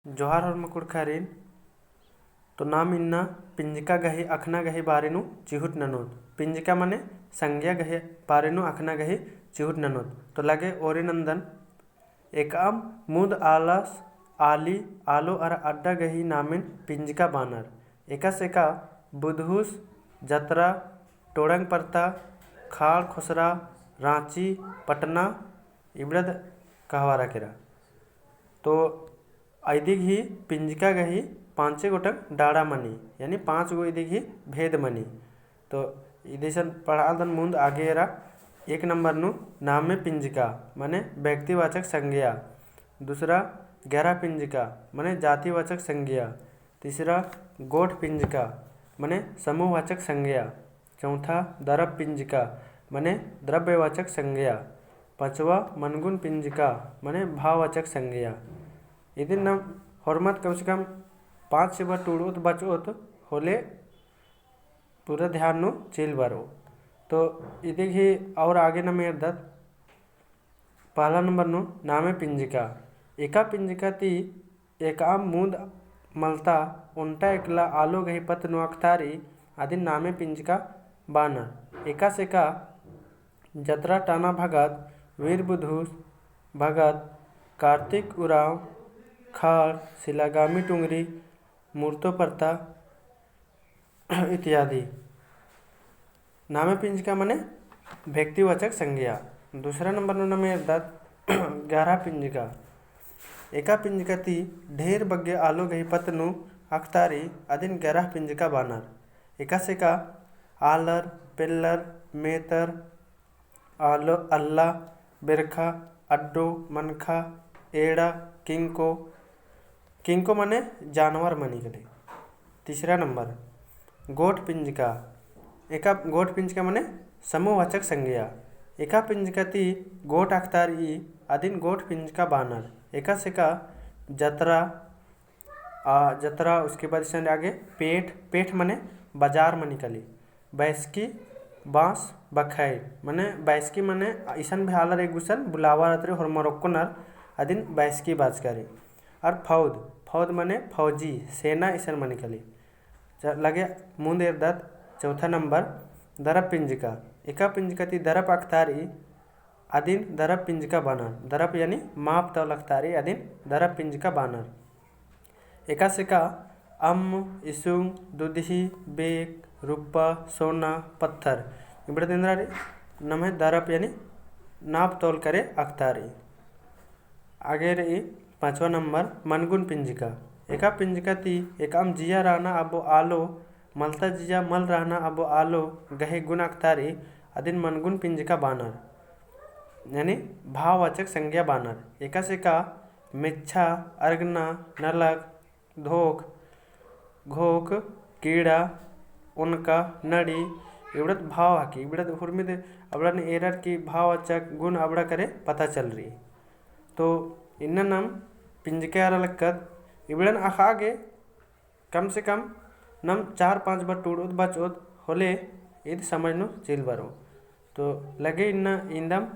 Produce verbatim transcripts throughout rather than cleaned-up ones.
जोहार होरमा कुँड़ुख़ारिन। तो नाम इन्ना पिंजका गही अख़ना गही बारे नू चिहुट ननोत। पिंजका मने संज्ञा गही बारे नू अख़ना गही चिहुट ननोत। तो लगे ओरे नन्दन। एकअम मुन्द आलस, आली, आलो अरा अड्डा गही नामेन पिंजका बानर। एकासे का बुधहुस, जतरा, टोड़ंग परता, खाड़ खोसरा, राँची, पटना, इबड़द कहवारा केरा। तो इदिगही पिंजका गही पाँचे गोटंग डाड़ा मनी, यानी पाँच गो इदिगही भेद मनी। तो इदिसन पढ़ालदन मुन्द आगे एरा। एक नंबर नू नामे पिंजका, मने व्यक्तिवाचक संज्ञा। दूसरा गैरहा पिंजका, मने जातिवाचक संज्ञा। तीसरा गोठ पिंजका, मने समूहवाचक संज्ञा। चौथा दरप पिंजका, मने द्रव्यवाचक संज्ञा। पाँचवा मनगुन पिंजका, मने भाववाचक संज्ञा। इदिन नाम होरमत कम से कम पाँच से बर टूड़ोत बचोत होले पूरा ध्यान नू चिल बरो। तो इदिगही और आगे नाम एरदत। पहला नंबर नू नामे पिंजका। एका पिंजका ती एकअम मुन्द मलता ओन्टा एकला आलो गही पत्त नू अख़तारई अदिन नामे पिंजका बानर। एकासे का जतरा टाना भगत, वीर बुधुस भगत, कार्तिक उराँव, खाड़, सिलागामी टुंगरी, मुर्तो परता, इत्यादि। नामे पिंजका मने व्यक्तिवाचक संज्ञा। दूसरा नंबर नू नाम एरदत गैरहा पिंजका। एका पिंजका ती ढेर बग्गे आलो गही पत्त नू अख़तारई अदिन गैरहा पिंजका बानर। एकासे का आलर, पेल्लर, मेतर, आलो, अल्ला, बेरखा, अड्डो, मनखा, एड़ा, किंको। किंको मने जानवर मनी कली। तीसरा नंबर, गोठ पिंजका। एका गोठ पिंजका मने समूहवाचक संज्ञा। एका पिंजका ती गोठ अख़तारई अदिन गोठ पिंजका बानर। एकासे का जतरा, आ, जतरा, उसके बाद इसन आगे पेठ, पेठ मने बजार मनी कली। बैसकी, बाँस, बखैर, मने बैसकी मने इसन भी आलर एक गुसन बुलावा रतरी होरमर ओक्कोनर, अदिन बैसकी बाचकारी। और फौद, फौद मने फौजी, सेना इसन मनी कली। च-, लगे मुन्द एरदत चौथा नंबर, दरप पिंजका। एका पिंजका ती दरप अख़तारई, अदिन दरप पिंजका बानर। दरप यानी माप तौल अख़तारई, अदिन दरप पिंजका बानर। एकासे का अम्म, इसुंग, दुदही, बेक, रुप्पा, सोना, पत्थर। इबड़द एन्दरा रई, नम्है दरप यानी नाप तौल करे अख़तारई। आगे रई पाँचवा नंबर, मनगुन पिंजका। एका पिंजका ती एकअम जिया रहना अबो आलो, मलता जिया मल रहना अबो आलो गही गुन अख़तारई, अदिन मनगुन पिंजका बानर। यानी भाववाचक संज्ञा बानर। एकासे का मेच्छा, अरगना, नलख, धोख, घोख, कीड़ा, ओनका, नड़ी, इबड़द भाव हकी, इबड़द हुरमिद अबड़न एरर की भाववाचक गुन अबड़ा करे पता चलरई। तो इन्ना नाम पिंजका आरा लक्कत, इबड़न अख़ा गे कम से कम नाम चार पाँच बर टूड़ोत बचोत होले ईद समझ नू चिल बरो। तो लगे इन्ना इन्दम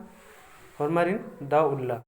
होरमारिन दव उल्ला।